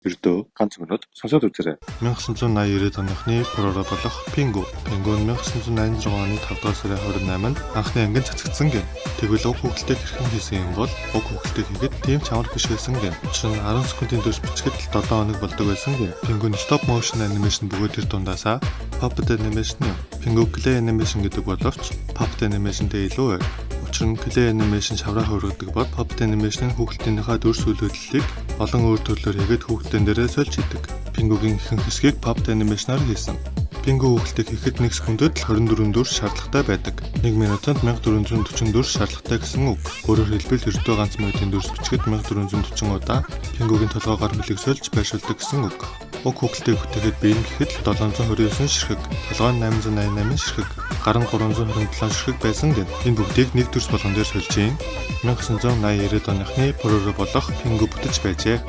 Ердөө ганц минут сонсоод үзээрэй. 1980-90 оныхны Пороро болох Пингу. Пингу нь 1986 оны 5 дугаар сарын 28-нд анхны ангид цацагдсан гэнэ. Тэгвэл уг хүүхэлдэйг хэрхэн хийсэн юм бол уг хүүхэлдэйг хийхэд тийм ч амар биш байсан гэнэ. Учир нь 10 секундын турш бичихэд л 7 хоног болдог байсан гэнэ. Пингу нь stop motion animation бөгөөд тэр дундаасаа puppet animation юм. Пингу clay animation гэдэг боловч puppet animation-тэй илүү ойр. Учир нь clay animation шавраа хувиргадаг бол puppet animation нь хүүхэлдэйнийхээ дүрс үйл хөдлөлийг олон өөр төрлөөр хийгээд хүүхэлдэйн дээрээ сольж хийдэг. Пингугийн ихэнх хэсгийг puppet animation-аар хийсэн. Пингу хүүхэлдэйг хийхэд 1 секундэд л 24 дүрс шаардлагатай байдаг. 1 минутанд 1440 дүрс шаардлагатай гэсэн үг. Өөрөөр хэлбэл, ердөө ганц минутын дүрс бичихэд 1440 удаа Пингугийн толгой, гар хөлийг сольж байршуулдаг гэсэн үг. Уг хүүхэлдэйг бүтээхэд бие нь гэхэд л 729 ширхэг, толгой нь 888 ширхэг, гар нь 327 ширхэг байсан гэнэ. Энэ бүгдийг нэг дүрс болгон дээр сольж ийн 1980-90 оныхны Пороро болох Пингу бүтэж байжээ.